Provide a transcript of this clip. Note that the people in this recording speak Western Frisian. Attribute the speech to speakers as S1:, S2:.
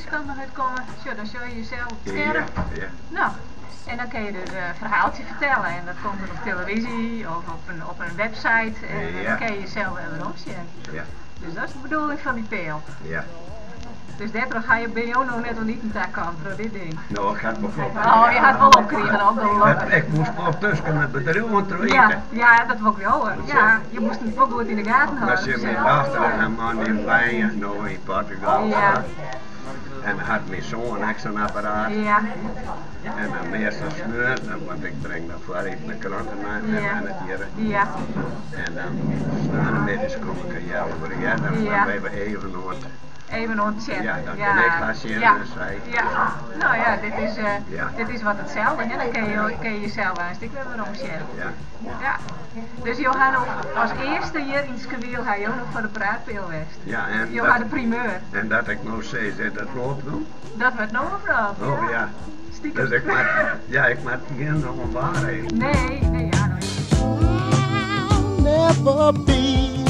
S1: thúskant noch útkomme. Sjoch, dan sjogge je jesels op it skerm.
S2: Ja.
S1: No, en dan kinne je dus in ferhaaltsje fertelle en dat komt dan op telefyzje of op in website en dan kinne je jesels wer weromsjen. Dus dat is de bedoeling fan dy peal. Dus dêrtroch ha jo, binne jo no net oan iten ta kaam troch dit ding.
S2: No, ik ha it wol opkrigen.
S1: Oh, je ha it wol opkrigen, oh gelokkich.
S2: Ik moast wol tusken it bedriuw troch ite.
S1: Ja, ja, dat wol ik leauwe. Ja, je moasten it wol goed yn de gaten hâlde.
S2: Mar tsjin myn dochter en har man dy wenje no yn Portugal. En hat myn soan ek sa'n apparaat. En dan meastal sneon, want ik bring dan foar iten de krante mei, en wennet hjir. En dan sneontemiddeis kom ik in healoere earder, dan binne we even oan it.
S1: Even oan it chatten.
S2: Ja, dan kin ik har sjen en sy.
S1: Ja, no ja, dit is, dit is wat itselde, hè. Dan kinne jo, kinne je jesels aanst ek wer werom sjen. Ja. Dus jo ha no as earste hjir yn Skewiel ha jo no foar de praatpeal west.
S2: Ja, en
S1: Jo ha de primeur.
S2: En dat ik no sis, is dat wol opnommen?
S1: Dat wurdt no oproppen,
S2: Oh ja.
S1: Stikem.
S2: Dus ik moat, ja, ik moat gjin oanwaarheden.
S1: Nee, nee, ja, no.
S3: I'll never be.